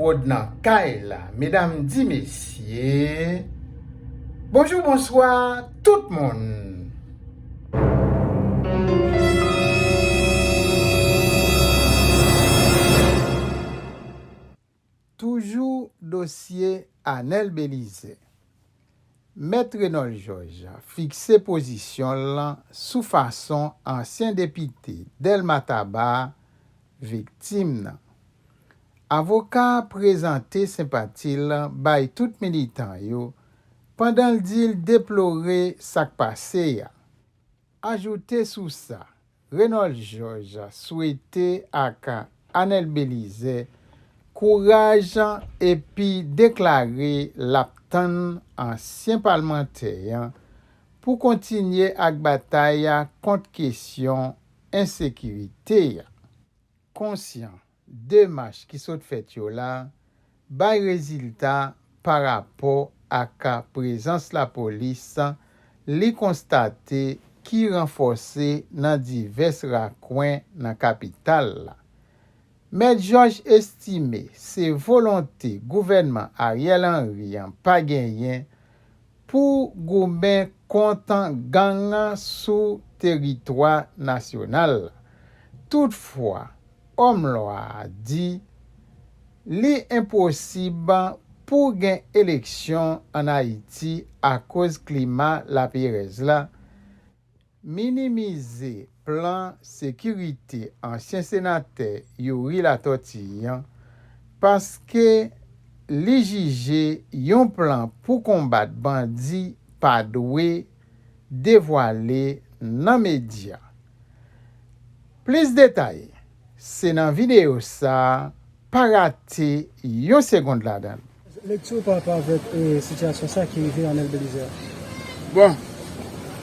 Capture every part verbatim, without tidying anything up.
Wòd nan kay la, medam di mesye, bonjou, bonswa, tout moun. Toujou dosye Anèl Belizaire. Mèt Renold Georges fikse pozisyon l sou fason ansyen depite Dèlma Taba viktim nan. Avoka a prezante senpati l bay tout militan yo, pandan l di l deplore sa k pase a. Ajoute sou sa, Renold Georges swete ak Anèl Belizaire kouraj epi deklare l ap tann ansyen palmantè a pou kontinye ak batay a kont kesyon ensekirite a. Konsyan demach ki sot fèt yo la bay rezilta parapò ak prezans lapolis li konstate ki ranfòse nan divès rakwen nan kapital la. Mèt Georges estime se volonte gouvènman Ariel Henry an pa genyen pou goumen kont gang sou teritwa nasyonal la. Toutfwa, òm lwa a di li enposib pou gen eleksyon ann Ayiti akoz klima laperèz la, minimize plan sekirite ansyen senatè Youri Latortue an, paske li jije yon plan pou konbat bandi pa dwe devwale nan medya. Plis detay, se nan videyo sa a, pa rate yon segond ladan l. Lekti w pa rapò avèk, e, sitiyasyon sa ki rive Anèl Belizaire? Bon,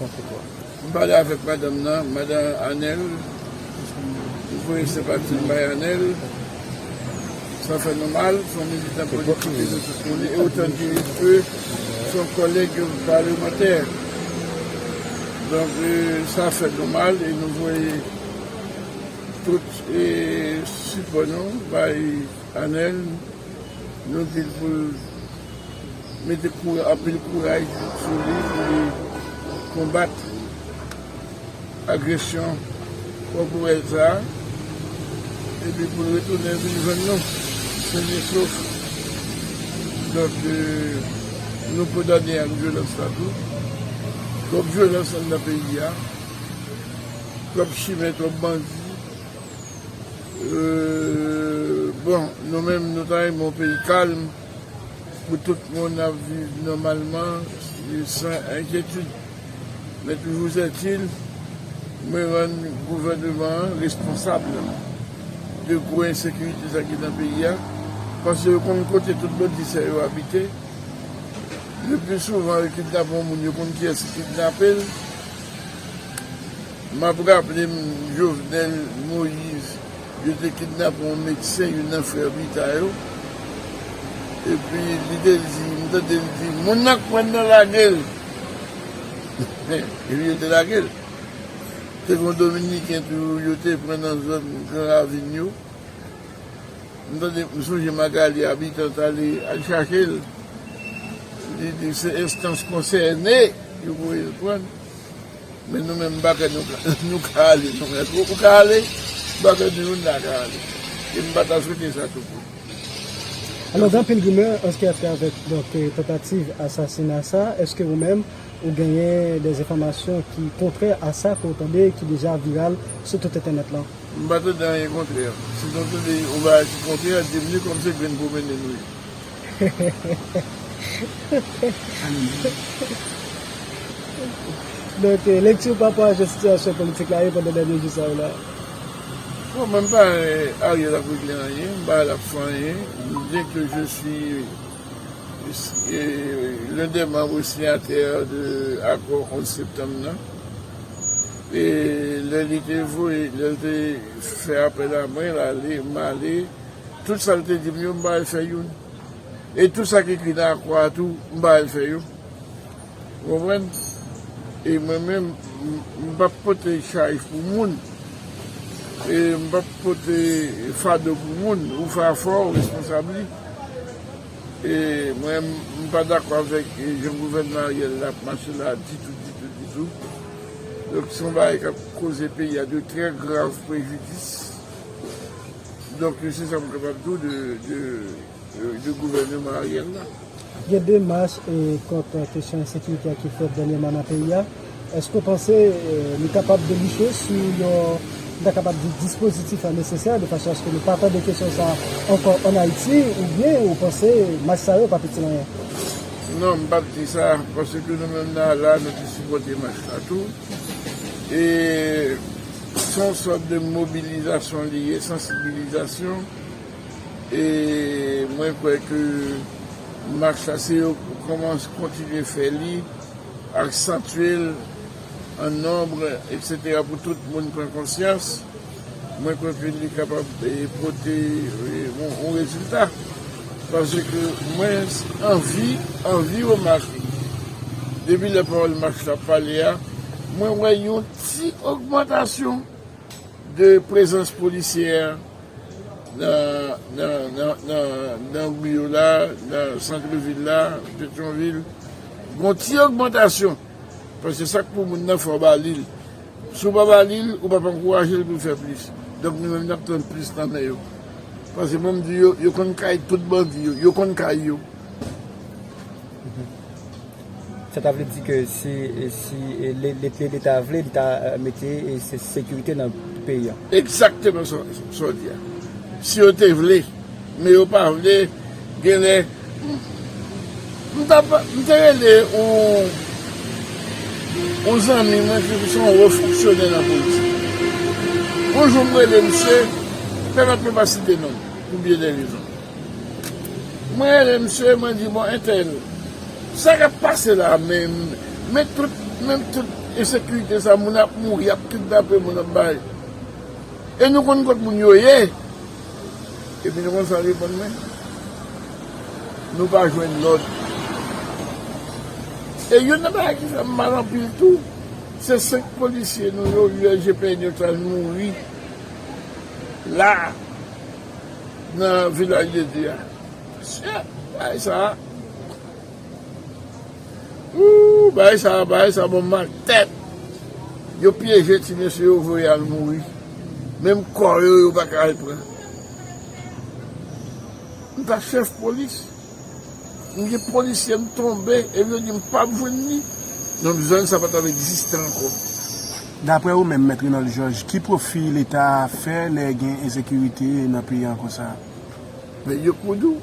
m pale avèk madanm nan, madan Anèl, m voye senpati m bay Anèl. Sa fè nou mal, se yon militan politik ke nou tout konnen, e otan ke se yon kòlèg palmantè. Donk, e, sa fè nou mal e nou voye tout, e, sipò nou bay Anèl, nou di l pou l mete kou-, anpil kouraj sou li pou li konbat agresyon kòporèl sa a, epi pou l retounen vin jwenn nou, sen e sof. Donk, e, nou kondane ak vyolans la tou. Twòp vyolans anndan peyi a, twòp chimè, twòp bandi. E, bon, nou menm, nou ta renmen yon peyi kalm, pou tout moun ap viv nòmalman, e, san enkyetid. Men toujou ètil, mwen rann gouvènman an responsab de gwo ensekirite sa ki nan peyi a, paske yo konn kote tout bandi sa yo abite. Le pli souvan, yo kidnape yon moun, yo konn kiyès ki kidnape l. M ap raple m Jovenel Moïse, yo te kidnape yon medsen, youn nan frè Pita yo. Epi li te di, m tande l di, moun nan k pran nan lage l. Epi yo te lage l. Te gen yon Dominiken tou, yo te pran nan zòn Gran Ravin yo. M tande, m sonje Magali Habitant ale, al chache l. Li di se enstans konsène yo voye l pran. Men nou menm, m pa kwè nou ka, nou ka ale, nou menm. Ou, ou ka ale, m pa kwè nou youn la ka ale. E m pa ta swete sa tou pou nou. Alò, gen anpil rimè an ce qui a trait avec, donc, euh, tentative asasina sa. Èske ou menm, ou genyen des enfòmasyon ki kontrè a sa ke w tande, ki deja viral sou tout entènèt lan? M pa tande anyen kontrè. Si nou tande yon bagay ki kontrè, di m li, kòm se grenn pwomennen nou ye. Donk, eh, lekti w pa rapò a jan sitiyasyon politik la ye pandan dènye jou sa yo la? Bon, mwen m pa, eh, Ariel ap regle anyen, m pa wè l ap fè anyen. Bien que je suis, eh, l'un des membres signataires de akò onz septanm nan. E lè li te voye, lè l te fè apèl a mwen, l ale, m ale. Tout sa l te di m yo, m pa al fè youn. E tout sa ki ekri nan akò a tou, m pa al fè yo. Ou konprann? E mwen menm, m, m p ap pote chaj pou moun. E m p ap pote fado pou moun. Ou fè afè w, ou responsab li. E mwen, m pa dakò avèk, e, jan gouvènman Ariel la ap mache la ditou, ditou, ditou. Donk, se yon bagay k ap koze peyi a de trè grav prejidis. Donk, se sa m kapab di w de, de, de, de gouvènman Ariel la. Gen de mach, e, kont kesyon ensekirite a ki fèt dènyèman nan peyi a. Èske w panse, e, nou kapab debouche sou yon, nou ta kapab di, dispozitif la nesesè de fason aske nou pa tande kesyon sa a ankò ann Ayiti, oubyen ou panse mach sa yo pa itil anyen? Non, m p ap di sa, paske nou menm nan la, nou te sipòte mach la tou. E se yon sòt de mobilizasyon li ye, sansibilizasyon. E mwen kwè ke mach la, si yo kòmanse kontinye fè li, aksantye l an nonb, etsetera, pou tout moun pran konsyans, mwen kwè ke li kapab, e, pote, e, yon, yon rezilta. Paske mwen anvi, anvi remake, depi lè pawòl mach la ap pale a, mwen wè yon ti ogmantasyon de prezans polisyè nan, nan, nan, nan, nan ri yo la, nan sant vil la, Petyonvil. Gon ti ogmantasyon. Paske sa k pou moun nan, fò w ba li l. Si w pa ba li l, ou p ap ankouraje l pou l fè plis. Donk, nou menm, n ap tann plis nan men yo. Paske mwen, m di yo, yo konn kay tout bandi yo, yo konn kay yo. Sa ta vle di ke si, si, e, le-, le-, le-, Leta vle, li ta, e, mete, e, se-, sekirite nan peyi a. Egzakteman sa, sa w di a. Si yo te vle, men yo pa vle, genlè, m, m t ap, m te rele yon, yon zanmi mwen ki se yon wo fonksyonè nan politik. Yon jou m rele misye, pèmèt mwen pa site non l, pou byen de rezon. Mwen rele misye, mwen di, "Bon, entèl, sa k ap pase la a menm, men tout, menm tout ensekirite sa, moun ap mouri, ap kidnape, moun ap bay. E nou konn kot moun yo ye?" Epi nou konn sa l reponn mwen? "Nou pa jwenn lòd." E youn nan bagay ki fè m mal anpil tou, se senk polisye nou yo, U S G P N yo, k al mouri la a, nan Vilaj de Dye a. Mesye, bagay sa a. Ooh, bagay sa a, bagay sa a ban m mal tèt. Yo pyeje ti mesye yo, voye al mouri. Menm kò yo, yo pa ka al pran. M ta chèf polis. M gen polisye m tonbe, epi yo di m p ap jwenn li. Non, zòn sa pa t ap egziste ankò. Daprè ou menm, Mèt Renold Georges, ki pwofi Leta a fè lè gen ensekirite nan peyi a konsa? Men yo k pou di w.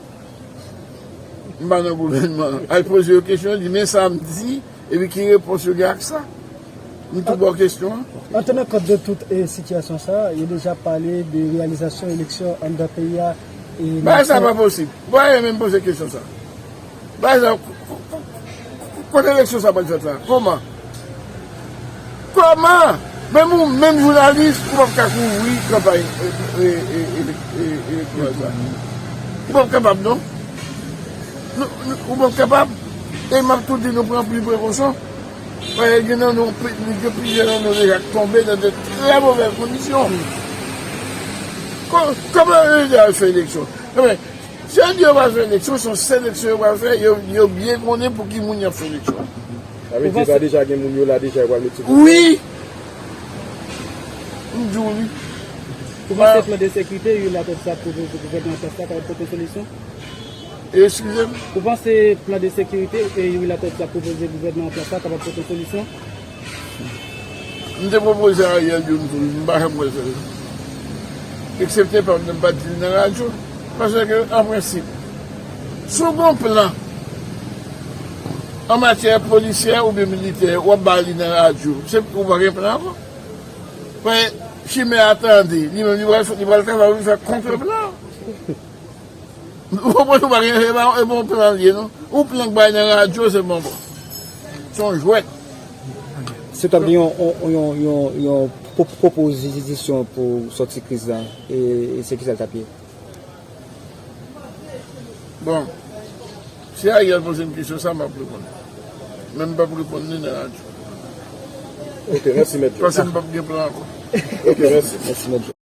M pa nan gouvènman an. Al poze yo kesyon, di, "Men sa m di, epi ki repons yo gen ak sa?" M tou ba w kesyon an. An tenan kont de tout, e, sitiyasyon sa a, yo deja pale de reyalizasyon eleksyon anndan peyi a, e, nan... Bagay sa pa posib. Ou pa menm poze kesyon sa. Bagay sa, k-, k-, k-, k-, kote eleksyon sa pral fèt la? Kòman? Kòman? Menm ou, menm jounalis, ou p ap ka kouvri kanpay, e, e, elektoral sa. Ou p ap kapab, non. Nou, nou, ou p ap kapab. E m ap tou di nou pran anpil prekosyon. Paske gen nan nou, gen plizyè nan nou deja k tonbe nan de trè movèz kondisyon. Kò-, kòman yo deja fè eleksyon? Ebyen, si yo di yo pral fè eleksyon, se yon seleksyon yo pral fè, yo, yo byen konnen pou ki moun y ap fè eleksyon an. Sa vle di, deja gen moun yo la deja, yo pral met sou pye. Wi! M di w wi. Ou panse plan de sekirite Youri Latortue ap pwopoze gouvènman an plas la kapab pote solisyon? Eskize m? Ou panse plan de sekirite, e, Youri Latortue ap pwopoze gouvènman an plas la kapab pote solisyon? M te pwopoze Ariel youn tou, m pa janm wè l fè l. Eksepte pa m, m pa t di l nan radyo. Paske, an prensip, si w gen yon plan an matyè polisyè oubyen militè, w ap ba li nan radyo, se, ou pa gen plan ankò. Paske chimè a tande, li menm li pral fè, li pral kapab fè kontreplan. Ou konprann, ou pa gen, e pa, e pa yon plan l ye, non. Yon plan k bay nan radyo, se bon, bon. Se yon jwèt. Si w t ap gen yon, yon, yon, yon, yon pwo-, pwopozisyon pou sòti kriz la, e, e se kisa l t ap ye? Bon, si Ariel poze m kesyon sa, m ap reponn. Men m p ap reponn li nan radyo. Ok, mèsi, Mèt Georges. Paske m p ap gen plan ankò. Ok, mèsi. Mèsi, Mèt Georges.